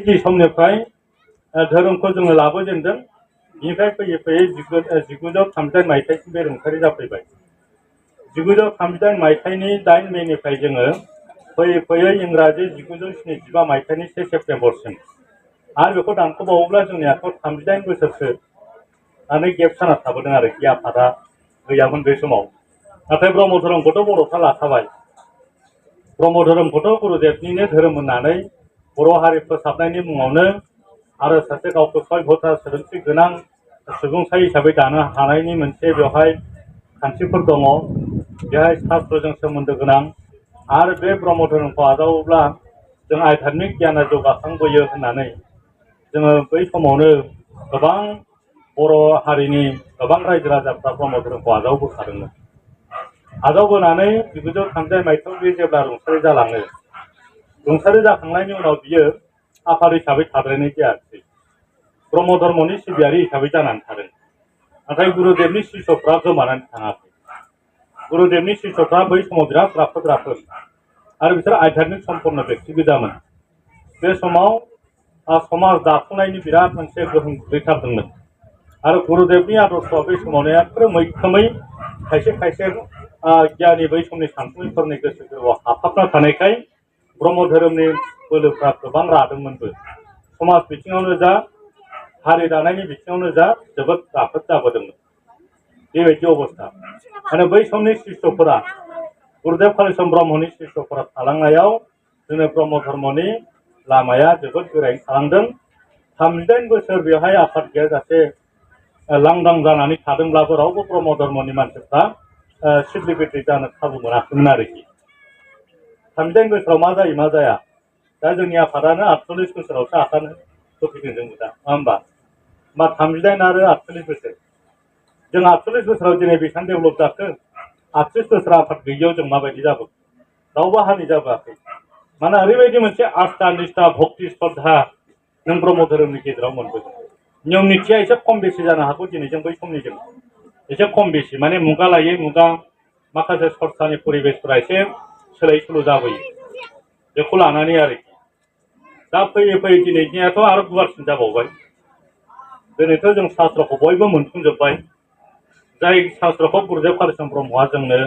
गिबि समनिफ्राय धोरोमखौ जोङो लाबोजेनदों। बेनिफ्राय फैयै फैयै 1938 मायथाइसिम बे रुंसारि जाफैबाय। 1938 मायथाइनि 8 मेनिफ्राय जोङो फैयै फैयै इंराजि 1975 मायथाइनि 1 सेप्तेम्बरसिम आरो बेखौ दानख'बावोब्ला जोंनियाथ' 38 बोसोरसो आनो गेप जाना थाबोदों आरोखि आफादा गैयामोन बे समाव। नाथाय ब्रह्म धोरोमखौथ' बर'फ्रा लाखाबाय। ब्रह्म धोरोमखौथ' गुरुदेबनिनो धोरोम होननानै बर' हारि फोसाबनायनि मुङावनो आरो सासे गावखौ सयभथा सोदोमस्रि गोनां सुबुंसाय हिसाबै दानो हानायनि मोनसे बेवहाय खान्थिफोर दङ। बेहाय शास्त्रजों सोमोन्दो गोनां आरो बे ब्रह्म धोरोमखौ आजावोब्ला जों आध्यात्मिक गियाना जौगाखांबोयो होननानै जोङो बै समावनो गोबां बर' हारिनि गोबां रायजो राजाफ्रा ब्रह्म धोरोमखौ आजावबोखादोंमोन। आजावबोनानै 1938 मायथाइयाव बे जेब्ला रुंसारि जालाङो, रुंसारि जाखांनायनि उनाव बियो आफाद हिसाबै थाद्रायनाय जायाखै, ब्रह्म धर्मनि सिबियारि हिसाबै जानानै थादों। नाथाय गुरुदेबनि शिष्यफ्रा गोमानानै थाङाखै। गुरुदेबनि शिष्यफ्रा बै समाव बिराद राफोद आरो बिसोर आध्यात्मिक सम्पन्न बेक्ति गोजामोन। बे समाव समाज दाफुंनायनि बिराद मोनसे गोहोम गोग्लैथारदोंमोन आरो गुरुदेबनि आदर्शआ बै समावनो एकदम मैखोमै खायसे खायसे गियानि बै समनि सानसुमैफोरनि गोसो गोरबोआव हाबहाबना थानायखाय ब्रह्म धोरोमनि बोलोफ्रा गोबां रादोंमोनबो। समाज बिथिङावनो जा हारि दानायनि बिथिङावनो जा जोबोद राफोद जाबोदोंमोन। बेबायदि अबस्था माने बै समनि शिष्यफोरा गुरुदेब कालिचरण ब्रह्मनि शिष्यफोरा थालांनायाव जोंनि ब्रह्म धर्मनि लामाया जोबोद गोरायै थालांदों। 38 बोसोर बेवहाय आफाद गैयाजासे लांदां जानानै थादोंब्लाबो रावबो ब्रह्म धर्मनि मानसिफ्रा सिग्लिफिकेट जानो खाबु मोनाखैमोन आरोखि। 38 बोसोराव मा जायो मा जाया, दा जोंनि आफादानो 48 बोसोरावसो आगान होफैदों जोंबो दा, नङा होमबा? मा 38 आरो 48 बोसोर, जों 48 बोसोराव दिनै बेसेबां डेभेलप जाखो, 38 बोसोर आफाद गैयियाव जों माबायदि जाबोखो? रावबो हानि जाबोआखै। मानोना ओरैबायदि मोनसे आस्था निस्था भक्ति श्रद्धा नों ब्रह्म धोरोमनि गेजेराव मोनबोदों। नियम निथिया एसे खम बेसे जानो हागौ दिनैजों बै समनिजों एसे खम बेसे, माने मुगा लायै मुगा माखासे सरकारनि परिबेसफोरा एसे सोलाय सोल' जाबोयो, बेखौ लानानै आरोखि। दा फैयै फैयै दिनैनियाथ' आरो गुवारसिन जाबावबाय। दिनैथ' जों शास्त्रखौ बयबो मोनफुंजोब्बाय, जाय शास्त्रखौ गुरुदेब कालिचरण ब्रह्मआ जोंनो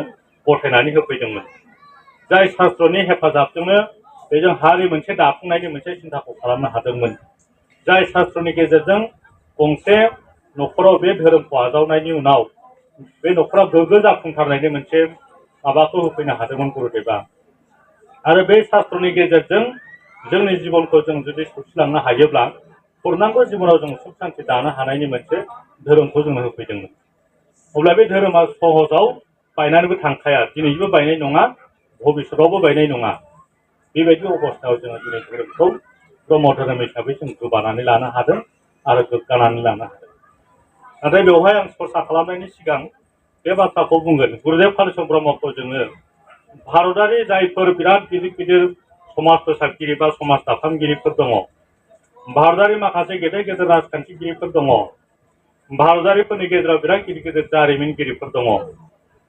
गथायनानै होफैदोंमोन। जाय शास्त्रनि हेफाजाबजोंनो बेजों हारि मोनसे दाफुंनायनि मोनसे सिन्थाखौ खालामनो हादोंमोन। जाय शास्त्रनि गेजेरजों गंसे न'खराव बे धोरोमखौ आजावनायनि उनाव बे न'खरा गोग्गो जाफुंसारनायनि मोनसे माबाखौ होफैनो हादोंमोन गुरुदेबआ। आरो बे शास्त्रनि गेजेरजों जोंनि जिबनखौ जों जुदि सौसिलांनो हायोब्ला पूर्णांग जिबनाव जों सुख शान्ति दानो हानायनि मोनसे धोरोमखौ जोंनो होफैदोंमोन। अब्ला बे धोरोमा सहजाव बायनानैबो थांखाया, दिनैबो बायनाय नङा, भबिष्यतावबो बायनाय नङा। बेबायदि अबस्थायाव जोङो दिनै धोरोमखौ ब्रह्म धोरोम हिसाबै जों गोबानानै लानो हादों आरो गोग्गानानै लानो हादों। नाथाय बेवहाय आं सरसा खालामनायनि सिगां बे बाथ्राखौ बुंगोन, गुरुदेब कालिचरण ब्रह्मखौ जोङो भारतारि जायफोर बिराद गिदिर गिदिर समाज फोसाबगिरि बा समाज दाफामगिरिफोर दङ, भारतारि माखासे गेदेर गेदेर राजखान्थिगिरिफोर दङ, भारतारिफोरनि गेजेराव बिराद गिदिर गिदिर जारिमिनगिरिफोर दङ,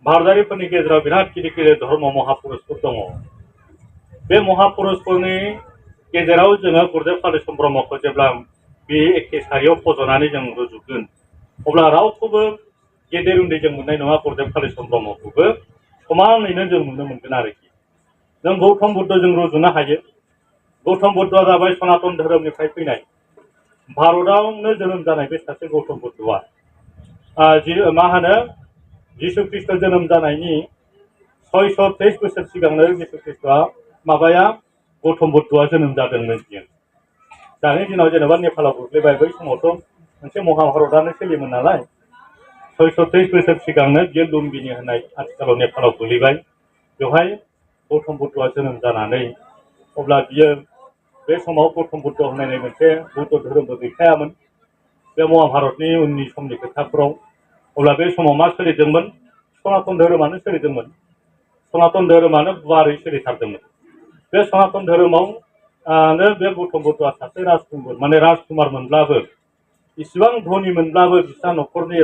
भारतारिफोरनि गेजेराव बिराद गिदिर गिदिर धर्म महापुरुषफोर दङ। बे महापुरुषफोरनि गेजेराव जोङो गुरुदेब कालिचरण ब्रह्मखौ जेब्ला बे एखे सारियाव फज'नानै जों रुजुगोन, अब्ला रावखौबो गेदेर उन्दै जों मोननाय नङा। गुरुदेब कालिचरण ब्रह्मखौबो समानैनो जों नुनो मोनगोन आरोखि। जों गौतम बुद्धजों रुजुनो हायो। गौतम बुद्धआ जाबाय सनातन धोरोमनिफ्राय फैनाय, भारतआवनो जोनोम जानाय बे सासे गौतम बुद्धआ मा होनो जिसु ख्रिस्ट' जोनोम जानायनि 623 बोसोर सिगांनो जिसु ख्रिस्ट'आ माबाया गौतम बुद्धआ जोनोम जादोंमोन बियो। दानि दिनाव जेनेबा नेपालाव गोग्लैबाय, बै समावथ' मोनसे महाभारतआनो सोलियोमोन नालाय 623 बोसोर सिगांनो बियो लुम्बिनी होननाय आथिखालाव नेपालाव गोग्लैबाय। बेवहाय गौतम बुद्धआ जोनोम जानानै अब्ला बियो बे समाव गौतम बुद्ध होननाय मोनसे बौद्ध धोरोमबो गैखायामोन बे महाभारतनि उननि समनि खोथाफोराव। अब्ला बे समाव मा सोलिदोंमोन? सनातन धोरोमानो सोलिदोंमोन। सनातन धोरोमानो गुवारै सोलिथारदोंमोन। बे सनातन धोरोमावनो बे गौतम बुद्धआ सासे राजकुमार, माने राजकुमार मोनब्लाबो, इसिबां धनि मोनब्लाबो बिसा न'खरनि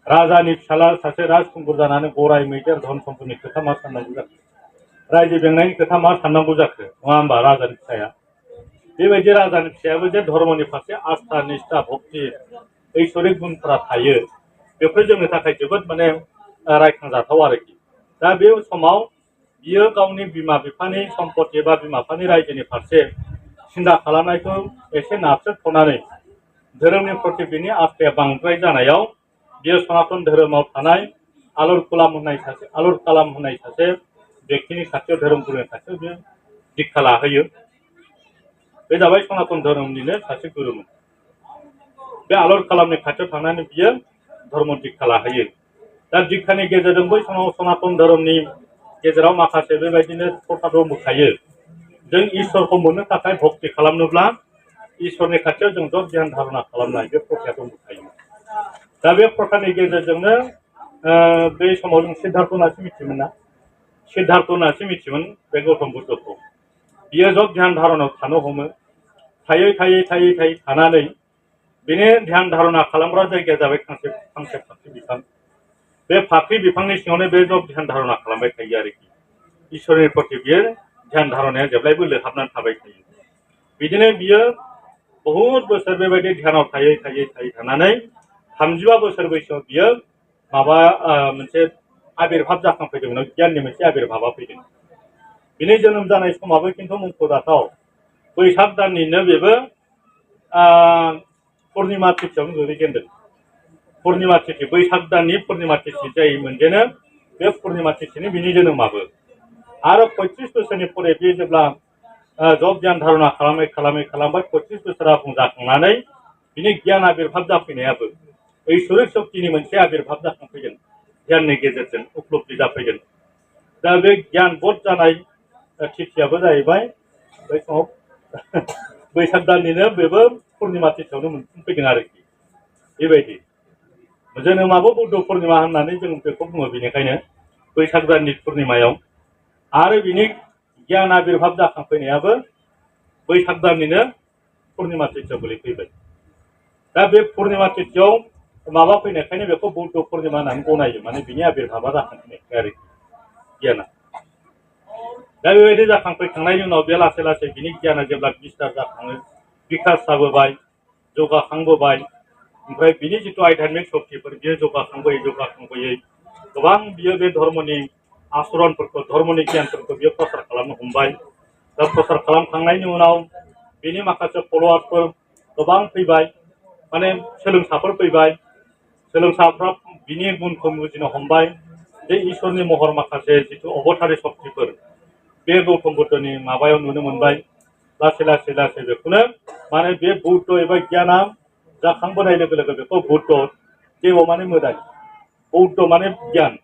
राजानि फिसाला सासे राजकुमार जानानै गराय मैदेर धन सम्पदनि खोथा मा साननांगौ जाखो? रायजो बेंनायनि खोथा मा साननांगौ जाखो? नङा होमबा? राजानि फिसाया बेबायदि राजानि फिसायाबो जे धर्मनि फारसे आस्था निष्ठा भक्ति ऐश्वरिक गुनफोरा थायो बेफोर जोंनि थाखाय जोबोद माने रायखांजाथाव आरोखि दा बे समाव बियो गावनि बिमा बिफानि सम्पति एबा बिमा बिफानि रायजोनि फारसे सिन्था खालामनायखौ एसे नारथ्रोदथ'नानै धोरोमनि प्रति बिनि आस्थाया बांद्राय जानायाव बियो सनातन धोरोमाव थानाय आलुर कालाम होननाय सासे व्यक्तिनि खाथियाव धोरोम गुरुनि खाथियाव बियो दीक्षा लाहोयो बे जाबाय सनातन धोरोमनिनो सासे गुरुमोन बे आलुर कालामनि खाथियाव थांनानै बियो धर्म दीक्षा लाहोयो दा दीक्षानि गेजेरजों बै समाव सनातन धोरोमनि गेजेराव माखासे बेबायदिनो प्रथा दंबोखायो जों ईश्वरखौ मोननो थाखाय भक्ति खालामनोब्ला ईश्वरनि खाथियाव जों जब ध्यान धारणा खालामनाय बे प्रथाया दंबोखायो दा बे प्रथानि गेजेरजोंनो बे समाव जों सिद्धार्थ होननासो मिथियोमोन ना सिद्धार्थ होननासो मिथियोमोन बे गौतम बुद्धखौ बियो जब ध्यान धारणायाव थानो हमो थायै थानानै बेनि ध्यान धारणा खालामग्रा जायगाया जाबाय फांसे फाख्रि बिफां बे फाख्रि बिफांनि सिङावनो बे जब ध्यान धारणा खालामबाय थायो आरोखि ईश्वरनि प्रति बियो ध्यान धारणाया जेब्लायबो लोहाबनानै थाबाय थायो बिदिनो बियो बहुद बोसोर बेबायदि ध्यानाव थायै थानानै 35 बोसोर बैसोआव बियो माबा मोनसे आबिर्भाब जाखांफैदोंमोन गियाननि मोनसे आबिर्भाबा फैदों बिनि जोनोम जानाय समाबो खिन्थु मुंख'जाथाव बैसाग दाननिनो बेबो पुर्णिमा तिथियावनो गोग्लैजेनदों पुर्णिमा तिथि बैसाग दाननि पुर्णिमा तिथि जाय मोनजेनो बे पुर्णिमा तिथिनि बिनि जोनोमाबो आरो 35 बोसोरनि फरे बे जेब्ला जब ध्यान धारणा खालामै 35 बोसोरा बुंजाखांनानै बिनि गियान आबिर्भाब जाफैनायाबो ऐश्वरिक शक्तिनि मोनसे आबिर्भाब जाखांफैदों ध्याननि गेजेरजों उपलब्धि जाफैदों दा बे गियान बोध जानाय तिथियाबो जाहैबाय बै समाव बैसाग दाननिनो बेबो पुर्णिमा तिथियावनो मोनफैदों आरोखि बेबायदि जोनोमाबो बुद्ध पुर्णिमा होननानै जों बेखौ बुङो बेनिखायनो बैसाग दाननि पुर्णिमायाव आरो बिनि गियान आबिर्भाब जाखांफैनायाबो बैसाग दाननिनो पुर्णिमा तिथियाव गोलैफैबाय दा बे पुर्णिमा तिथियाव माबा फैनायखायनो बेखौ बुद्ध पुर्णिमा होननानै गनायो माने बिनि आबिर्भाबा जाखांफैनायखाय आरोखि गियाना दा बेबायदि जाखांफैखांनायनि उनाव बे लासै बिनि गियाना जेब्ला बिस्तार जाखाङो बिकास जाबोबाय जौगाखांबोबाय ओमफ्राय बिनि जिथु आध्यात्मिक शक्तिफोर बियो जौगाखांबोयै गोबां बियो बे धर्मनि आचरणफोरखौ धर्मनि गियानफोरखौ बियो प्रसार खालामनो हमबाय दा प्रसार खालामखांनायनि उनाव बिनि माखासे फलोवार्सफोर गोबां फैबाय माने सोलोंसाफोर फैबाय सोलोंसाफ्रा बिनि गुनखौ बुजिनो हमबाय बे ईश्वरनि महर माखासे जिथु अबतारि शक्तिफोर बे गौतम बुद्धनि माबायाव नुनो मोनबाय लासै बेखौनो माने बे बुद्ध एबा गियाना जाखांबोनाय लोगो लोगो बेखौ बुद्ध देव माने मोदाय बौद्ध माने गियान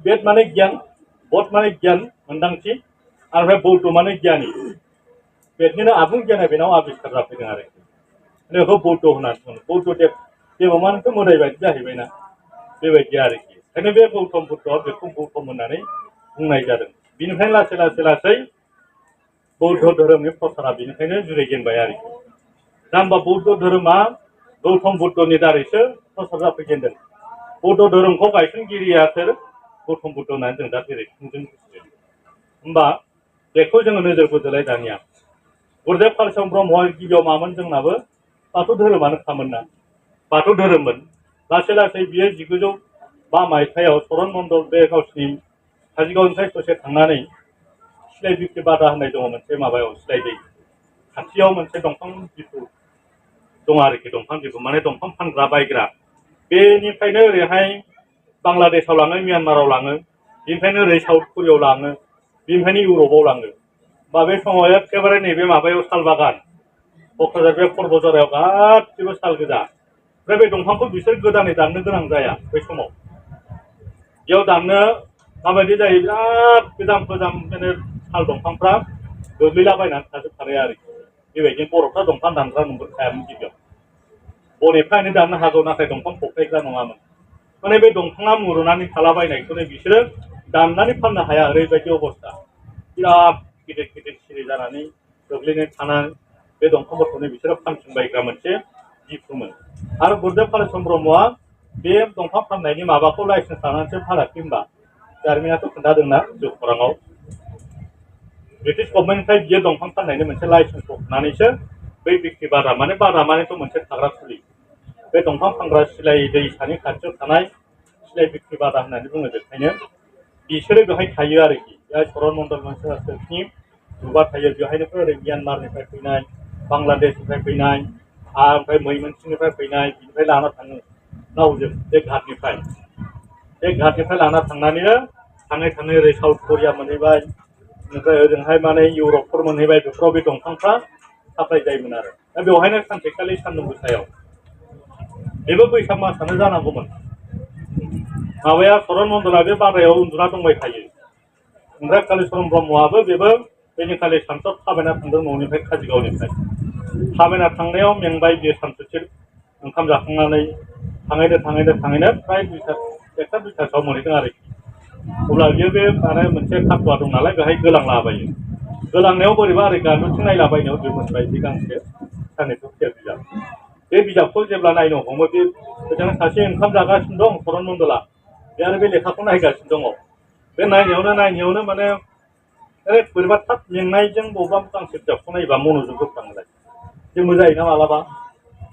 बेद माने गियान बोध माने गियान मोन्दांथि आरो बौद्ध माने गियानि बेनिनो आबुं गियाना बेनाव आबिष्कार जाफैदों आरोखि बेखौ बौद्ध होननानै बुङो बौद्ध देव मानेथ' मोदाय बायदि जाहैबायना बेबायदि आरोखि ओंखायनो बे गौतम बुद्धआ बेखौ गौतम होननानै बुंनाय जादों बिनिफ्राय लासै बौद्ध धोरोमनि प्रसारा बेनिखायनो जुरिजेनबाय आरोखि दा होमबा बौद्ध धोरोमा गौतम बुद्धनि दारैसो प्रसार जाफैजेनदों बौद्ध धोरोमखौ गायसनगिरिया सोर गौतम बुद्ध होननानै जों दा जेरै थोंजों बुजियो होमबा बेखौ जोङो नोजोर बोदोलाय दानिया गुरुदेव कालिचरण ब्रह्मआ गिबियाव मामोन जोंनाबो बाथौ धोरोमानो खामोन ना बाथौ धोरोममोन लासै बियो 1902 मायथाइयाव चरन मण्डल बे गावसिनि काजिगावनिफ्राय ससे थांनानै सिलाय बिक्रि बादा होननाय दङ मोनसे माबायाव सिलाय दै खाथियाव मोनसे दंफां बिफु दं आरोखि दंफां बिफु माने दंफां फानग्रा बायग्रा बेनिफ्रायनो ओरैहाय बांलादेशआव लाङो म्यानमाराव लाङो बेनिफ्रायनो ओरै साउथ करियायाव लाङो बेनिफ्रायनो इउरपआव लाङो बा बे समाव एखेबारे नैबे माबायाव साल बागान क'क्राझार बे पर्बजरायाव गासिबो साल गोजा ओमफ्राय बे दंफांखौ बिसोर गोदानै दाननो गोनां जाया बै समाव बेयाव दाननो माबायदि जायो बिराद गोजाम माने साल दंफांफ्रा गोग्लैलाबायनानै थाजोबखानाय आरोखि बेबायदिनो बर'फ्रा दंफां दानग्रा नंबोखायामोन गिबियाव बनेफ्रा दाननो हागौ नाथाय दंफां फख्रायग्रा नङामोन माने बे दंफाङा मुरुनानै थालाबायनायखौनो बिसोरो दाननानै फाननो हाया ओरैबायदि अबस्था बिराद गिदिर सिरि जानानै गोग्लैनानै थानानै बे दंफांफोरखौनो बिसोरो फानथिंबायग्रा मोनसे जिबुमोन आरो गुरुदेव कालिचरण ब्रह्मआ बे दंफां फाननायनि माबाखौ लाइसेन्स लानानैसो फानाखै होनबा जारिमिनाथ' खोन्थादोंना जिउ खौराङाव ब्रिटिश गभर्नमेन्टनिफ्राय बियो दंफां फाननायनि मोनसे लाइसेन्सखौ होनानैसो बै बिक्रि बादा मानेथ' मोनसे थाग्रा खुलि बे दंफां फानग्रा सिलाय दैसानि खाथियाव थानाय सिलाय बिक्रि बादा होननानै बुङो बेखायनो बिसोरो बेवहाय थायो आरोखि बेहाय सरन मण्डल मोनसेनि ग्रुपआ थायो बेवहायनो ओरै म्यानमारनिफ्राय फैनाय बांलादेशनिफ्राय फैनाय ओमफ्राय मैमोनसिंनिफ्राय फैनाय बिनिफ्राय लाना थाङो नावजों बे घाटनिफ्राय लाना थांनानैनो थाङै थाङै ओरै साउथ करिया मोनहैबाय ओमफ्राय ओजोंहाय माने इउरपफोर मोनहैबाय बेफोराव बे दंफांफ्रा साप्लाय जायोमोन आरो दा बेवहायनो सानसेखालि सानदुं गोसायाव बेबो बैसाग मासआनो जानांगौमोन माबाया सरन मण्डला बे बादायाव उन्दुना दंबाय थायो ओमफ्राय कालिचरन ब्रह्मआबो बेबो बेनिखालि सानसुआव थाबायना थांदों न'निफ्राय काजिगावनिफ्राय थाबायना थांनायाव मेंबाय बियो सानसुथिर ओंखाम जाखांनानै थाङैनो फ्राय 1-2थासोआव मोनहैदों आरोखि अब्ला बियो बे माने मोनसे खाथुवा दं नालाय बेहाय गोलांलाबायो गोलांनायाव बोरैबा ओरै गान्दुथिं नायलाबायनायाव बे मोनबाय बे गांसे सानैसो बिजाब बे बिजाबखौ जेब्ला नायनो हमो बे बेजों सासे ओंखाम जागासिनो दं सरन मण्डला बे आरो बे लेखाखौ नायगासिनो दङ बे नायनायावनो माने बोरैबा थाब मेंनायजों बबेबा गांसे बिजाबखौ नायोबा मन'जुग होफ्लाङोलाय जोंबो जायोना मालाबा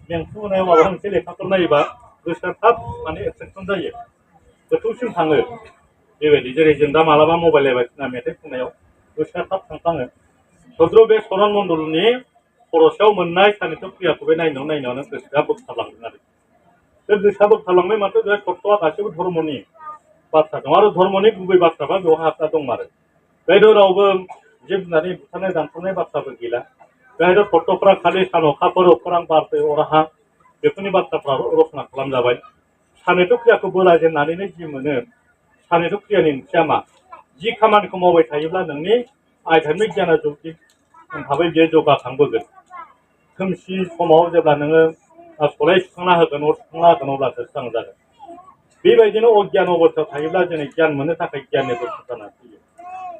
मेंफु होनायाव माबा मोनसे लेखाफोर नायोबा गोसोआ थाब माने एट्रेकसन जायो गोथौसिम थाङो बेबायदि जेरै जों दा मालाबा मबाइल नायबाय मेथाइ खननायाव गोसोआ थाब थांफ्लाङो सद्र' बे सरन मण्डलनि खर'सायाव मोननाय सानिथ' क्रियाखौ बे नायनायावनो गोसोआ बोगथाबलांदों आरो बे गोसोआ बोगथाबलांनाय माथो बे तत्त्वआ गासैबो धर्मनि बाथ्रा दं आरो धर्मनि गुबै बाथ्राफ्रा बेयाव हाबना दं आरो बेहायथ' रावबो जिब जुनारनि बुथारनाय दानथारनाय बाथ्राबो गैला बेहायथ' तत्त्वफ्रा खालि सान अखाफोर अखोरां बार दै अर हा बेफोरनि बाथ्राफ्रा रचना खालामजाबाय सानैथ' क्रियाखौ बोलाजेननानैनो जि मोनो सानैथ' क्रियानि ओंथिया मा जि खामानिखौ मावबाय थायोब्ला नोंनि आध्यात्मिक गियाना जुदि भाबै बियो जौगाखांबोगोन खोमसि समाव जेब्ला नोङो सलाय सुखांना होगोन अर सुखांना होगोन अब्लासो स्रां जागोन बेबायदिनो अगियान अबस्थायाव थायोब्ला जोङो गियान मोननो थाखाय गियाननि दरखार जानानै फैयो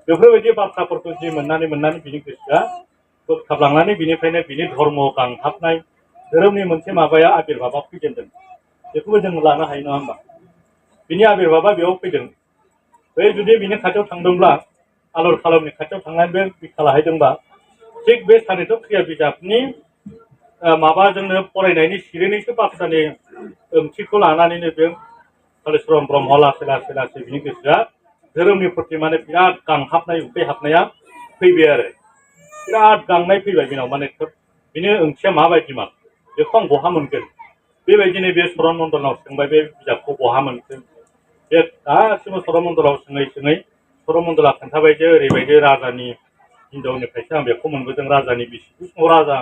बेफोरबायदि बाथ्राफोरखौ जि मोननानै बिनि गोसोआ बोगथाबलांनानै बिनिफ्रायनो बिनि धर्म गांहाबनाय धोरोमनि मोनसे माबाया आबिर्भाबा फैजेनदों बेखौबो जों लानो हायो नङा होमबा बिनि आबिर्भाबा बेयाव फैदों बे जुदि बिनि खाथियाव थांदोंब्ला आलर खालरनि खाथियाव थांनानै बे बिखा लाहैदोंबा थिग बे सानैथ' क्रिया बिजाबनि माबाजोंनो फरायनायनि सिरिनैसो बाथ्रानि ओंथिखौ लानानैनो बे कालिचरन ब्रह्म लासै बिनि गोसोआ धोरोमनि प्रति माने बिराद गांहाबनाय उखैहाबनाया फैबाय आरो बिराद गांनाय फैबाय बेनाव माने बिनि ओंथिया माबायदिमोन बेखौ आं बहा मोनगोन बेबायदिनो बे सरन मण्डलनाव सोंबाय बे बिजाबखौ बहा मोनगोन बे गासिबो सरन मण्डलाव सोङै सरन मण्डला खोन्थाबाय जे ओरैबायदि राजानि हिनजावनिफ्रायसो आं बेखौ मोनबोदों राजानि बिसि राजा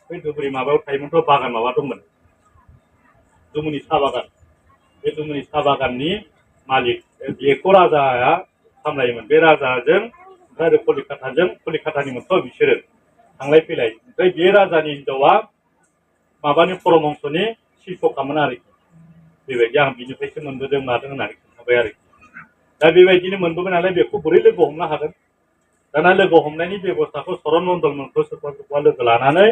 बै धुबुरि माबायाव थायोमोनथ' बागान माबा दंमोन दुमुनि साहा बागान बे दुमुनि साहा बागाननि मालिक बेखौ राजाया सामलायोमोन बे राजाजों ओमफ्राय कलिकातानिमोनथ' बिसोरो थांलाय फैलाय ओमफ्राय बे राजानि हिनजावा माबानि परमहंसनि शिक्षकामोन आरोखि बेबायदि आं बिनिफ्रायसो मोनबोदों मादों होननानै खोन्थाबाय आरोखि दा बेबायदिनो मोनबोबाय नालाय बेखौ बोरै लोगो हमनो हागोन दाना लोगो हमनायनि बेब'स्थाखौ सरन मण्डलमोनखौ सोरबा लोगो लानानै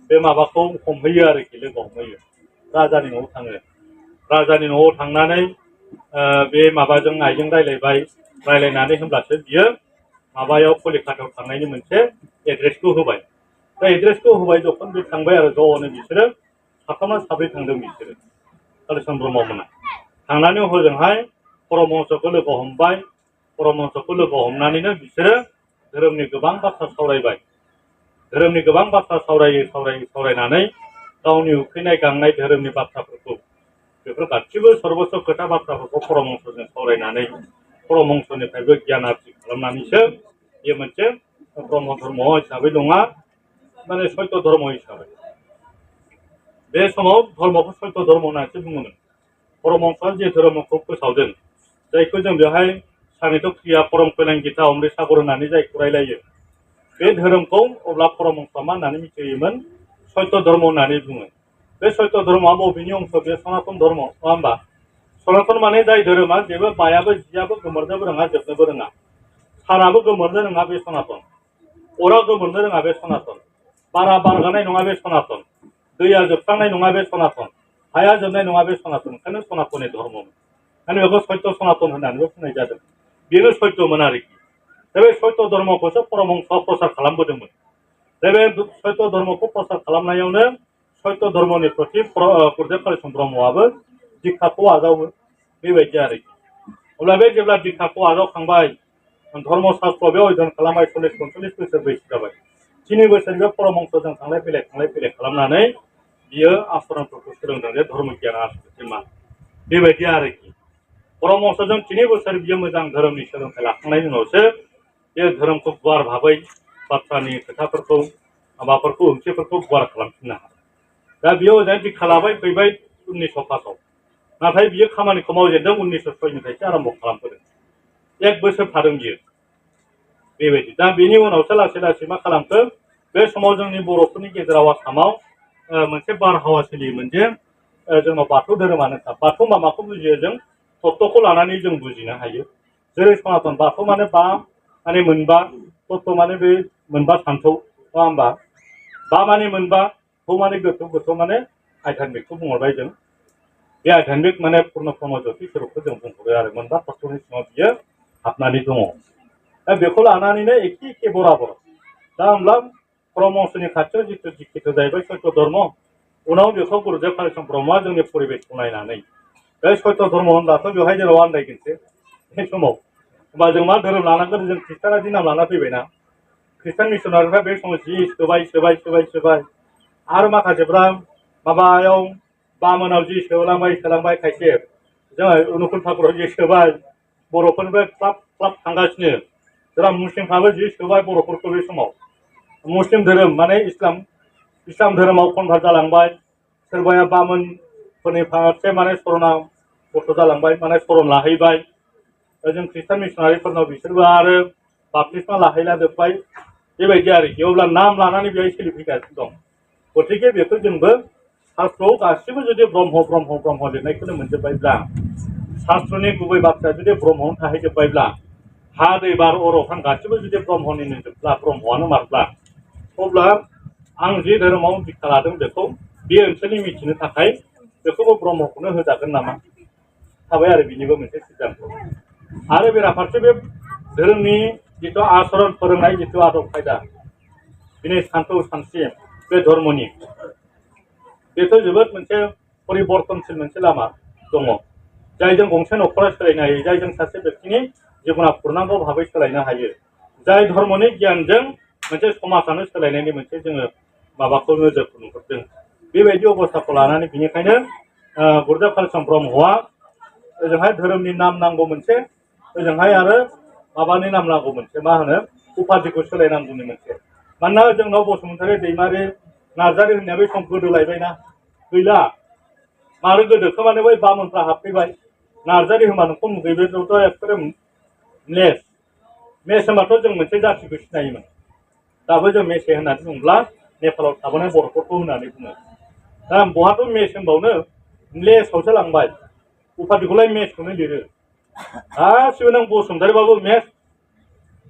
बे माबाखौ हमहैयो आरोखि लोगो हमहैयो राजानि न'आव थाङो राजानि न'आव थांनानै बे माबाजों आइजों रायलायनानै होनब्लासो बियो माबायाव कलिकातायाव थांनायनि मोनसे एड्रेसखौ होबाय दा एड्रेसखौ होबाय जखन बे थांबाय आरो ज'नो बिसोरो साथाम ना साब्रै थांदों बिसोरो कालिचरन ब्रह्ममोना थांनानै हजोंहाय परमहंसखौ लोगो हमबाय परमहंसखौ लोगो हमनानैनो बिसोरो धोरोमनि गोबां बाथ्रा सावरायबाय धोरोमनि गोबां बाथ्रा सावरायनानै गावनि उखैनाय गांनाय धोरोमनि बाथ्राफोरखौ बेफोर गासिबो सर्बस्व खोथा बाथ्राफोरखौ परमहंसजों सावरायनानै परमहंसनिफ्रायबो गियान आरजि खालामनानैसो बे मोनसे ब्रह्म धर्म हिसाबै नङा माने सत्य धर्म हिसाबै बे समाव धर्मखौ सत्य धर्म होननानैसो बुङोमोन परमहंसआ जे धर्मखौ फोसावदों जायखौ जों बेवहाय सानैथ' क्रिया परम कल्याण गीता अमृत सागर होननानै जायखौ रायलायो बे धोरोमखौ अब्ला परमहंसआ मा होननानै मिथियोमोन सत्य धर्म होननानै बुङो बे सत्य धर्मआ बबेनि अंश बे सनातन धर्म नङा होमबा सनातन माने जाय धोरोमा जेबो बायाबो जियाबो गोमोरनोबो रोङा जोबनोबो रोङा सानाबो गोमोरनो रोङा बे सनातन अरा गोमोरनो रोङा बे सनातन बारा बारगानाय नङा बे सनातन दैया जोबस्रांनाय नङा बे सनातन हाया जोबनाय नङा बे सनातन ओंखायनो सनातननि धर्ममोन ओंखायनो बेखौ सत्य सनातन होननानैबो बुंनाय जादों बेनो सत्यमोन आरोखि दा बे सत्य धर्मखौसो परमहंसआ प्रसार खालामबोदोंमोन। दा बे सत्य धर्मखौ प्रसार खालामनायावनो सत्य धर्मनि प्रति गुरुदेव कालीचरण ब्रह्मआबो दीक्षाखौ आजावो बेबायदि आरोखि। अब्ला बे जेब्ला दीक्षाखौ आजावखांबाय धर्मशास्त्र बे अध्ययन खालामबाय 40-45 बोसोर बैसो जाबाय। 3 बोसोर बे परमहंसजों थांलाय फैलाय खालामनानै बियो आचरणफोरखौ सोलोंदों जे धर्म गियान आचरणा मा बेबायदि आरोखि। परमहंसजों 3 बोसोर बियो मोजां धोरोमनि सोलोंथाइ लाखांनायनि उनावसो बे धोरोमखौ गुवार भाबै बाथ्रानि खोथाफोरखौ माबाफोरखौ ओंथिफोरखौ गुवार खालामफिननो हादों। दा बेयाव ओजों दीक्षा लाबाय फैबाय 1905 नाथाय बियो खामानिखौ मावजेनदों 1906निफ्रायसो आरम्भ खालामबोदों। 1 बोसोर थादों बियो बेबायदि। दा बेनि उनावसो लासै लासै मा खालामखो बे समाव जोंनि बर'फोरनि गेजेराव आसामाव मोनसे बारहावा सोलियोमोन जे जोंनाव बाथौ धोरोमानोखा। बाथौ माखौ बुजियो जों तत्वखौ लानानै जों बुजिनो हायो। जेरै सनातन बाथौ माने माने मोनबा, तत्व माने बे मोनबा सान्थौ नङा होमबा? बा माने मोनबा, थौ माने गोथौ, गोथौ माने आध्यात्मिकखौ बुंहरबाय जों। बे आध्यात्मिक माने पुर्ण ब्रह्म ज्योति स्वरूपखौ जों बुंहरो आरो मोनबा तत्वनि सिङाव बियो हाबनानै दङ। दा बेखौ लानानैनो एखे बराबर। दा होमब्ला परमहंसनि खाथियाव जिथु दीक्षित जाहैबाय सत्य धर्म, उनाव बेखौ गुरुदेव कालीचरण ब्रह्मआ जोंनि परिबेसखौ नायनानै बे सत्य धर्म होनब्लाथ' बेवहाय जेराव आन्दायगोनसो बे समाव। होमबा जों मा धोरोम लानांगोन? जों खृष्टानादि नाम लाना फैबायना। खृष्टान मिसनारिफ्रा बे समाव जि सोबाय आरो माखासेफ्रा माबायाव बामोनाव जि सोलांबाय खायसे जोंहा अनुकुल ठाकुराव जि सोबाय बर'फोरनिफ्राय ख्लाब थांगासिनो। जोंहा मुस्लिमफ्राबो जि सोबाय बर'फोरखौ बे समाव। मुस्लिम धोरोम माने इस्लाम धोरोमाव कनभार्ट जालांबाय। सोरबाया बामोनफोरनि फारसे माने सरना गथ' जालांबाय माने सरन लाहैबाय। जों खृष्टान मिसनारिफोरनाव बिसोरबो आरो बाप्तिस्मा लाहैलाजोब्बाय बेबायदि आरोखि। अब्ला नाम लानानै बेहाय सोलिफैगासिनो दं। गतिके बेखौ जोंबो शास्त्रआव गासिबो जुदि ब्रह्म लिरनायखौनो मोनजोब्बायब्ला, शास्त्रनि गुबै बाथ्राया जुदि ब्रह्मआवनो थाहैजोब्बायब्ला, हा दै बार अर अख्रां गासिबो जुदि ब्रह्मनिनो जोबब्ला, ब्रह्मआनो मारब्ला, अब्ला आं जि धोरोमाव दीक्षा लादों बेखौ बे ओनसोलनि मिथिनो थाखाय बेखौबो ब्रह्मखौनो होजागोन नामा थाबाय आरो बिनिबो मोनसे सिद्धान्त। आरो बेराफारसे बे धोरोमनि जिथु आचरण फोरोंनाय जिथु आदब खायदा बिनि सान्थौ सानस्रि बे धर्मनि बेथ' जोबोद मोनसे परिबर्तनशील मोनसे लामा दङ जायजों गंसे न'खरा सोलायनो हायो, जायजों सासे व्यक्तिनि जिबना पूर्णांग भाबै सोलायनो हायो, जाय धर्मनि गियानजों मोनसे समाजानो सोलायनायनि मोनसे जोङो माबाखौ नोजोरखौ नुहुरदों। बेबायदि अबस्थाखौ लानानै बेनिखायनो गुरुदेव कालीचरण ब्रह्मआ ओजोंहाय धोरोमनि नाम नांगौ मोनसे, ओजोंहाय आरो माबानि नाम नांगौ मोनसे, मा होनो उपाधिखौ सोलायनांगौनि मोनसे। मानोना जोंनाव बसुमतारी, दैमारि, नार्जारि होननाया बे सम गोदोलायबायना गैला। मारो गोदोखौ माने बै बामोनफ्रा हाबफैबाय। नार्जारि होनबा नोंखौ मुगैबायथ' एखेबारे मेस होनबाथ' जों मोनसे जाथिखौ सिनायोमोन। दाबो जों मेसे होननानै बुङोब्ला नेपालाव थाबोनाय बर'फोरखौ होननानै बुङो। दा बहाथ' मेस होनबावनो लेसावसो लांबाय। उपाधिखौलाय मेसखौनो लिरो। गासिबो नों बसुमतारिबाबो मेस,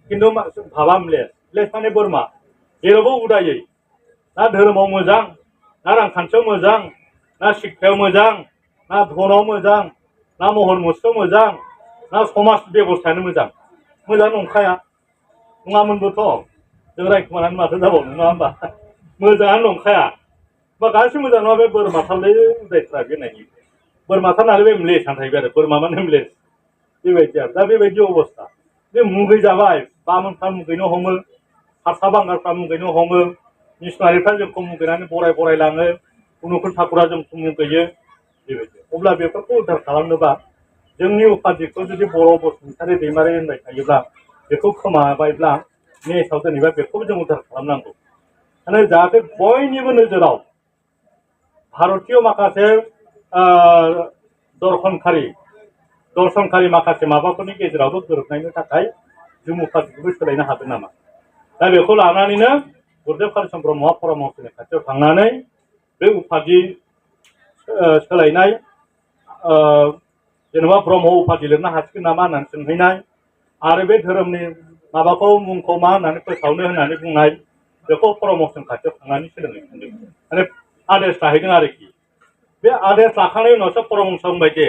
खिन्थु भाबा लेस माने बोरमा। जेरावबो उदायै, ना धोरोमाव मोजां, ना रांखान्थियाव मोजां, ना शिक्षायाव मोजां, ना धनाव मोजां, ना महर मुस्रियाव मोजां, ना समाज बेबस्थायानो मोजां नंखाया। नङामोनबोथ' जों रायखुमानानै माथो जाबावनो, नङा होमबा? मोजाङानो नंखाया। बा गासिबो मोजां नङा। बे बोरमाथारलै उदायफ्रा बेनायनि बोरमाथार बे म्लेसानो थाहैबाय आरो बोरमा माने म्लेस बेबायदि आरो। दा बेबायदि अबस्था बे मुगै जाबाय। बामोनफ्रा मुगैनो हमो, हारसा बांगालफ्रा मुगैनो हमो, मिसनारिफ्रा जोंखौ मुगैनानै बराय लाङो, अनुकुल ठाकुरा जोंखौ मुगैयो बेबायदि। अब्ला बेफोरखौ उद्धार खालामनोबा जोंनि उपाधिखौ जुदि बर' बसुमतारी दैमारि होनबाय थायोब्ला, बेखौ खोमाबायब्ला नेक्स्टआव जेनेबा बेखौबो जों उद्धार खालामनांगौ। माने जाहाथे बयनिबो नोजोराव भारतीय माखासे दर्शनखारि माखासे माबाफोरनि गेजेरावबो गोरोबनायनि थाखाय जों उपाधिखौबो सोलायनो हागोन नामा। दा बेखौ लानानैनो गुरुदेव कालीचरण ब्रह्मआ परमहंसनि खाथियाव थांनानै बे उपाधि सोलायनाय जेनेबा ब्रह्म उपाधि लिरनो हासिगोन नामा होननानै सोंहैनाय, आरो बे धोरोमनि माबाखौ मुंखौ मा होननानै फोसावनो होननानै बुंनाय, बेखौ परमहंसनि खाथियाव थांनानै सोलोंहैफिनदों। माने आदेश लाहैदों आरोखि। बे आदेश लाखांनायनि उनावसो परमहंस बुंबाय जे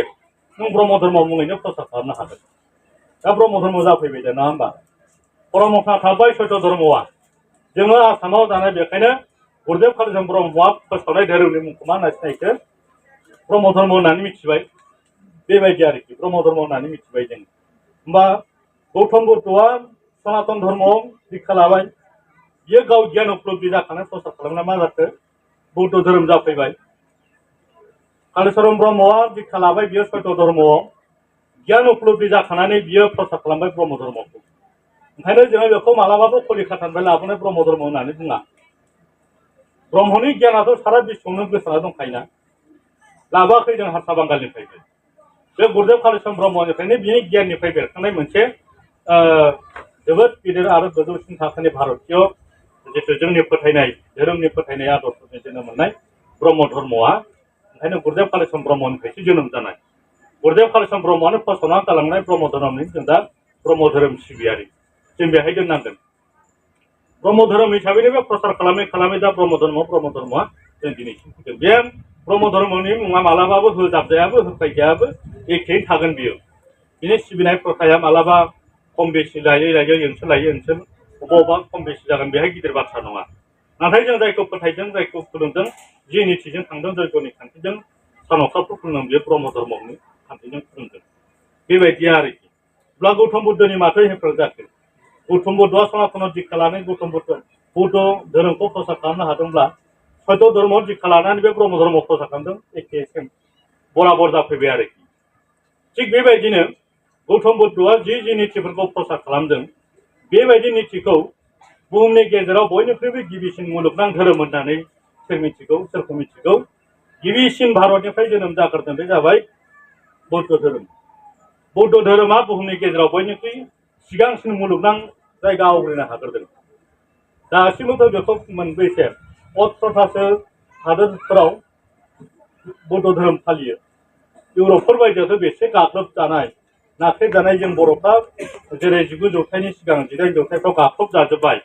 नों ब्रह्म धर्म मुङैनो प्रसार खालामनो हागोन। दा ब्रह्म धर्म जाफैबाय नङा होमबा? ब्रह्मफ्रा थाबाय सैथ धर्मआ जोङो आसामाव जानाय बेखायनो गुरुदेव कालिचरण ब्रह्मआ फोसावनाय धोरोमनि मुंखौ मा होनना सिनायखो ब्रह्म धर्म होननानै मिथिबाय बेबायदि आरोखि ब्रह्म धर्म होननानै मिथिबाय जों होमबा गौतम बुद्धआ सनातन धर्मआव दीक्षा लाबाय बियो गाव गियान उपलब्धि जाखानाय प्रसार खालामना मा जाखो बौद्ध धोरोम जाफैबाय कालिचरण ब्रह्मआ दीक्षा लाबाय बियो सैथ धर्मआव गियान उपलब्धि जाखानानै बियो प्रसार खालामबाय ब्रह्म धर्मखौ ओंखायनो जोङो बेखौ मालाबाबो कलिकातानिफ्राय लाबोनाय ब्रह्म धर्म होननानै बुङा ब्रह्मनि गियानाथ' सारा बिश्वआवनो गोसारना दंखायोना लाबोआखै जों हारसा बांगालनिफ्रायबो बे गुरुदेव कालिचरण ब्रह्मनिफ्रायनो बिनि गियाननिफ्राय बेरखांनाय मोनसे जोबोद गिदिर आरो गोजौसिन थाखोनि भारतीय जितु जोंनि फोथायनाय धोरोमनि फोथायनाय आदर्शनि जोनोम मोननाय ब्रह्म धर्मआ ओंखायनो गुरुदेव कालिचरण ब्रह्मनिफ्रायसो जोनोम जानाय गुरुदेव कालिचरण ब्रह्मआनो फसंना गालांनाय ब्रह्म धोरोमनि जों दा ब्रह्म धोरोम सिबियारि जों बेहाय दोननांगोन ब्रह्म धोरोम हिसाबैनो बे प्रसार खालामै दा ब्रह्म धर्मआ जों दिनैसिम फैदों बे ब्रह्म धर्मनि मुङा मालाबाबो होजाबजायाबो होफायजायाबो एखेयै थागोन बियो बिनि सिबिनाय प्रथाया मालाबा खम बेसि लायै ओनसोल लायै ओनसोल बबेबा खम बेसि जागोन बेहाय गिदिर बाथ्रा नङा नाथाय जों जायखौ फोथायदों जायखौ खुलुमदों जि नितिजों थांदों जयग'नि खान्थिजों सान अखाफोर खुलुमदों बेयो ब्रह्म धर्मनि खान्थिजों खुलुमदों बेबायदि आरोखि अब्ला गौतम बुद्धनि माथो हेफाजाब जाखो गौतम बुद्धआ सनातनाव दीक्षा लानानै गौतम बुद्ध धोरोमखौ प्रसार खालामनो हादोंब्ला सैथ धर्मआव दीक्षा लानानै बे ब्रह्म धर्मखौ प्रसार खालामदों एखे सेम बराबर जाफैबाय आरोखि थिग बेबायदिनो गौतम बुद्धआ जि नितिफोरखौ प्रसार खालामदों बेबायदि नितिखौ बुहुमनि गेजेराव बयनिख्रुइबो गिबिसिन मुलुगनां धोरोम होननानै सोरखौ मिथिगौ गिबिसिन भारतनिफ्राय जोनोम जाग्रोदों बे जाबाय बौद्ध धोरोम बौद्ध धोरोमा बुहुमनि गेजेराव बयनिख्रुइ सिगांसिन मुलुगनां जायगा आवग्रिनो हाग्रोदों दासिमबोथ' बेखौ मोनबेसे 18थासो हादोरफोराव बौद्ध धोरोम फालियो इउरपफोर बायदियावथ' बेसे गाग्लोबजानाय नाख्रेबजानाय जों बर'फ्रा जेरै 19 जौथाइनि सिगां 18 जौथाइफ्राव गाख्रबजाजोब्बाय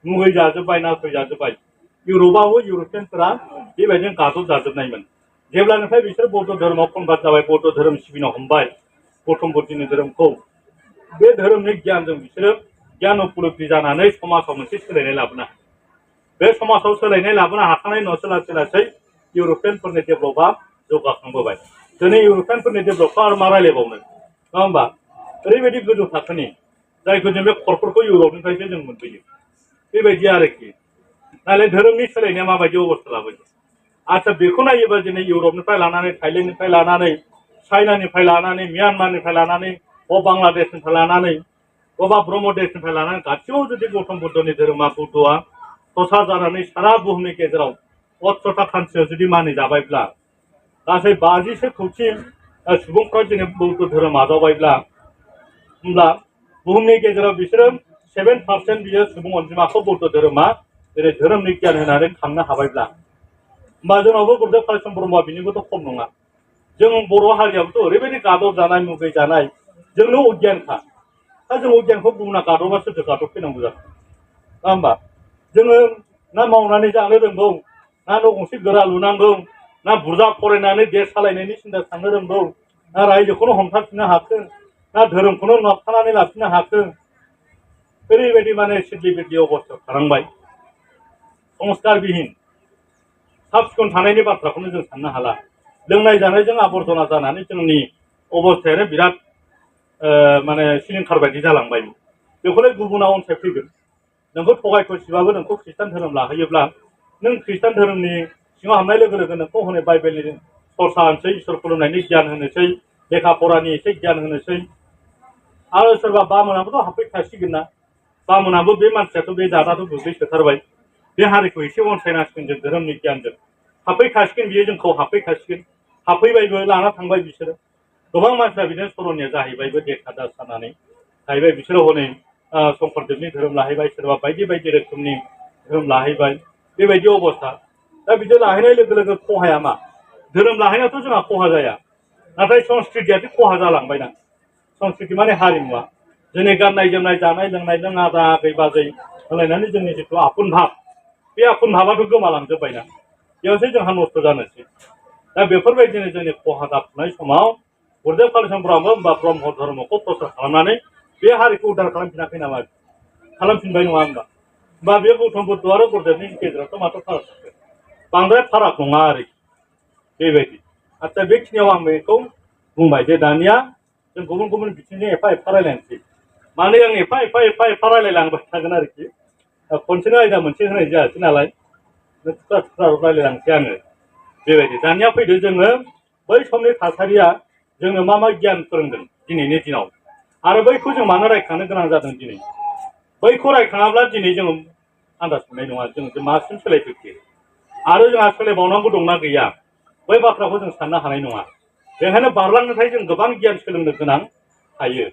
मुगै जाजोब्बाय नासयजाजोब्बाय इउरपआवबो इउरपियानफोरा बेबायदिनो गादबजाजोबनायमोन जेब्लानिफ्राय बिसोर बौद्ध धोरोमाव कनभार्ट जाबाय बौद्ध धोरोम सिबिनो हमबाय गौतम बुद्धनि धोरोमखौ बे धोरोमनि गियानजों बिसोरो गियान उपलब्धि जानानै समाजाव मोनसे सोलायनाय लाबोनो हायो बे समाजाव सोलायनाय लाबोनो हाखांनायनि उनावसो लासै लासै इउरपियानफोरनि डेभेलपआ जौगाखांबोबाय दिनै इउरपियानफोरनि डेभेलपखौ आरो मा रायलायबावनो नङा होमबा ओरैबायदि गोजौ थाखोनि जायखौ जों बे खरफोरखौ इउरपनिफ्रायसो जों मोनबोयो बेबायदि आरोखि नालाय धोरोमनि सोलायनाया माबायदि अबस्था लाबोयो आच्छा बेखौ नायोबा दिनै इउरपनिफ्राय लानानै थाइलेण्डनिफ्राय लानानै चाइनानिफ्राय लानानै म्यानमारनिफ्राय लानानै बांलादेशनिफ्राय लानानै बबेबा ब्रह्म देशनिफ्राय लानानै गासिबो जुदि गौतम बुद्धनि धोरोमा बुद्धआ प्रसार जानानै सारा बुहुमनि गेजेराव 18टा कान्ट्रियाव जुदि मानिजाबायब्ला गासै 50 खौथि सुबुंफ्रा दिनै बौद्ध धोरोम आजावबायब्ला होमब्ला बुहुमनि गेजेराव बिसोरो 7% बियो सुबुं अनजिमाखौ बौद्ध धोरोमा जेरै धोरोमनि गियान होनानै खांनो हाबायब्ला होमबा जोंनावबो गुरुदेव कालिचरण ब्रह्मआ बिनिबोथ' खम नङा जों बर' हारियाबोथ' ओरैबायदि गादब जानाय मुगै जानाय जोंनो अगियानखा दा जों अगियानखौ गुबुना गादबा सोरथो गादबफैनांगौ जागोन नङा होमबा जोङो ना मावनानै जानो रोंगौ ना न' गंसे गोरा लुनांगौ ना बुरजा फरायनानै देश सालायनायनि सिन्था साननो रोंगौ ना रायजोखौनो हमथाफिननो हाखो ना धोरोमखौनो नाबथानानै लाफिननो हाखो ओरैबायदि माने सिद्लि बिद्लि अबस्थायाव थानांबाय संस्कारबिहीन साब सिखोन थानायनि बाथ्राखौनो जों साननो हाला लोंनाय जानायजों आबर्जना जानानै जोंनि अबस्थायानो बिराद माने सिलिंखार बायदि जालांबाय बेखौलाय गुबुना अनसायफैगोन नोंखौ थगाय थसिबाबो नोंखौ खृष्टान धोरोम लाहोयोब्ला नों खृष्टान धोरोमनि सिङाव हाबनाय लोगो लोगो नोंखौ हनै बाइबेलनि सरसा होनोसै इसोर खुलुमनायनि गियान होनोसै लेखा फरानि एसे गियान होनोसै आरो सोरबा बामोनाबोथ' हाबफैखासिगोन ना बामोनाबो बे मानसियाथ' बे जादाथ' गोग्लैसोथारबाय बे हारिखौ एसे अनसायनांसिगोन जों धोरोमनि गियानजों हाबफैखासिगोन बियो जोंखौ हाबफैखासिगोन हाबफैबायबो लाना थांबाय बिसोरो गोबां मानसिफ्रा बिदिनो सरनिया जाहैबायबो देखा दास जानानै थाहैबाय बिसोरो हनै शंकरदेबनि धोरोम लाहैबाय सोरबा बायदि बायदि रोखोमनि धोरोम लाहैबाय बेबायदि अबस्था दा बिदि लाहैनाय लोगो लोगो खहाया मा धोरोम लाहैनायावथ' जोंहा खहा जाया नाथाय संस्कृतियाथ' खहा जालांबायना संस्कृति माने हारिमुवा जोंनि गाननाय जोमनाय जानाय लोंनायजों आदा आगै बाजै होलायनानै जोंनि जिथु आखुन भाब बे आखुन भाबाथ' गोमालांजोब्बायना बेयावसो जोंहा नस्थ' जानोसै दा बेफोरबायदिनो जोंनि खहा जाफुनाय समाव गुरुदेव कालिचरण ब्रह्म होनबा ब्रह्म धर्मखौ प्रसार खालामनानै बे हारिखौ उदार खालामफिनाखै नामा खालामफिनबाय नङा होमबा बा बे गौतम बुद्ध आरो गुरुदेबनि गेजेरावथ' माथो फाराग थाखो बांद्राय फाराग नङा आरोखि बेबायदि आच्चा बेखिनियाव आं बेखौ बुंबाय जे दानिया जों गुबुन गुबुन बिथिंजों एफा एफा रायलायनोसै माने आं एफा रायलायलांबाय थागोन आरोखि खनसेनो आयदा मोनसे होनाय जायासै नालाय थुख्रा थुख्रा रायलायलांसै आङो बेबायदि दानिया फैदो जोङो बै समनि थासारिया जोंनो मा मा गियान फोरोंदों दिनैनि दिनाव आरो बैखौ जों मानो रायखांनो गोनां जादों दिनै बैखौ रायखाङाब्ला दिनै जों आन्दाज मोननाय नङा जों मासिम सोलायफैखो आरो जोंहा सोलायबावनांगौ दंना गैया बै बाथ्राखौ जों साननो हानाय नङा बेखायनो बारलांनोथाय जों गोबां गियान सोलोंनो गोनां थायो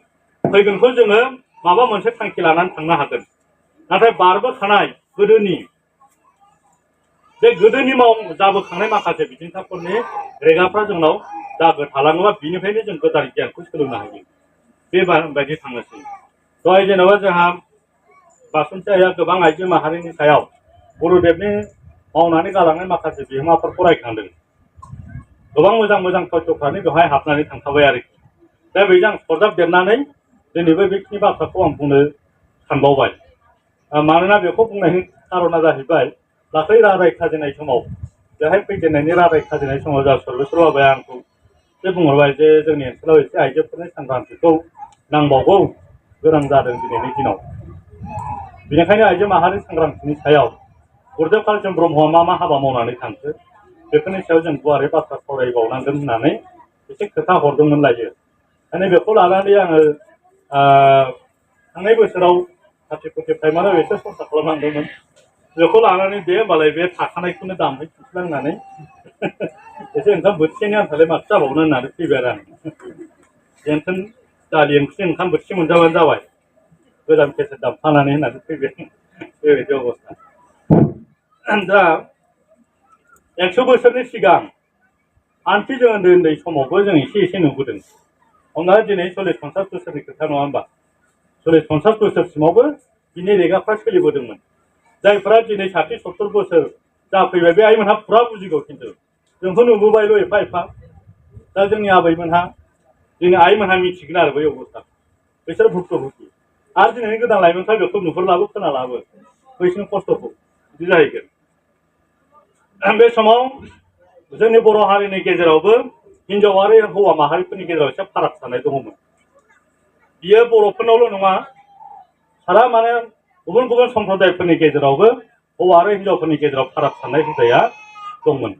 फैगोनखौ जोङो माबा मोनसे थांखि लानानै थांनो हागोन नाथाय बारबोखानाय गोदोनि बे गोदोनि जाबोखांनाय माखासे बिथिंफोरनि रेगाफ्रा जोंनाव दागो थालाङोबा बिनिफ्रायनो जों गोदान गियानखौ सोलोंनो हायो बेबायदि थांनोसै दहाय जेनेबा जोंहा बासुमथि आइया गोबां आइजो माहारिनि सायाव गुरुदेबनि मावनानै गालांनाय माखासे बिहोमाफोरखौ रायखांदों गोबां मोजां मोजां तथ्यफ्रानो बेवहाय हाबनानै थांखाबाय आरोखि दा बेजों आं सरजाबदेरनानै दिनैबो बेखिनि बाथ्राखौ आं बुंनो सानबावबाय मानोना बेखौ बुंनायनि खारना जाहैबाय दाख्लै रादाय खाजेननाय समाव बेहाय फैजेननायनि रादाय खाजेननाय समाव जा सर्बेस्वर बाबाया आंखौ एसे बुंहरबाय जे जोंनि ओनसोलाव एसे आइजोफोरनि सांग्रांथिखौ नांबावगौ गोनां जादों दिनैनि दिनाव बेनिखायनो आइजो माहारि सांग्रांथिनि सायाव गुरुदेब कालीचरण ब्रह्मआ मा मा हाबा मावनानै थांखो बेफोरनि सायाव जों गुवारै बाथ्रा सावरायबावनांगोन होननानै एसे खोथा हरदोंमोन लायो माने बेखौ लानानै आङो थांनाय बोसोराव सार्टिफिकेट टाइमानो एसे सरसा खालामनांदोंमोन बेखौ लानानै दे होमबालाय बे थाखानायखौनो दामहै खिन्थिलांनानै एसे ओंखाम बोथिसेनि आन्थालाय माथो जाबावनो होननानै फैबाय आरो आं जेनथेन दालि ओंख्रि ओंखाम बोथिसे मोनजाबानो जाबाय गोदान केसेट दामफानानै होननानै फैबाय बेबायदि अबस्था दा 100 बोसोरनि सिगां आनखि जों उन्दै उन्दै समावबो जों एसे नुबोदों हमना दिनै 40-50 बोसोरनि खोथा नङा होमबा 40-50 बोसोरसिमावबो बिनि रेगाफ्रा सोलिबोदोंमोन जायफ्रा दिनै 60-70 बोसोर जाफैबाय बे आइमोनहा फुरा बुजिगौ खिन्थु जोंथ' नुबोबायल' एफा दा जोंनि आबैमोनहा जोंनि आइमोनहा मिथिगोन आरो बै अबस्थाखौ बिसोर भुक्तभुगि आरो दिनैनि गोदान लाइमोनफ्रा बेखौ नुहुरलाबो खोनालाबो बैसोरनि खस्थ'खौ बिदि जाहैगोन बे समाव जोंनि बर' हारिनि गेजेरावबो हिनजाव आरो हौवा माहारिफोरनि गेजेराव एसे फाराग थानाय दङमोन बियो बर'फोरनावल' नङा सारा माने गुबुन गुबुन सम्प्रदायफोरनि गेजेरावबो हौवा आरो हिनजावफोरनि गेजेराव फाराग थानाय हुदाया दंमोन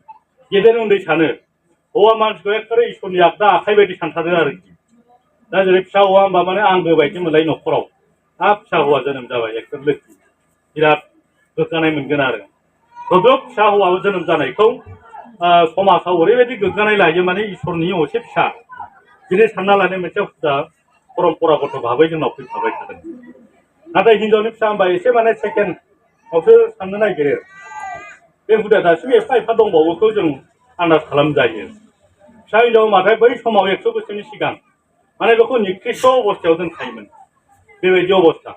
गेदेर उन्दै सानो हौवा मानसिखौ एखेबारे इसोरनि आगदा आखाइ बायदि सानथारो आरोखि दा जेरै फिसा हौवा होनबा माने आंगो बायदि मोनलाय न'खराव फिसा हौवा जोनोम जाबाय एकदम लोखि बिराद गोग्गानाय मोनगोन आरो गोदोब फिसा हौवा जोनोम जानायखौ समाजाव ओरैबायदि गोग्गानाय लायो माने इसोरनि असे फिसा बिदि सानना लानाय मोनसे हुदा परम्परागत भाबै जोंनाव फैखाबाय थादों नाथाय हिनजावनि फिसा होनबा एसे माने सेकेन्डआवसो साननो नागिरो बे हुदाया दासिम एफा दंबावोखौ जों आन्दाज खालामजायो फिसा हिनजाव होनबाथाय बै समाव 100 बोसोरनि सिगां माने बेखौ निकृष्ट अबस्थायाव दोनखायोमोन बेबायदि अबस्था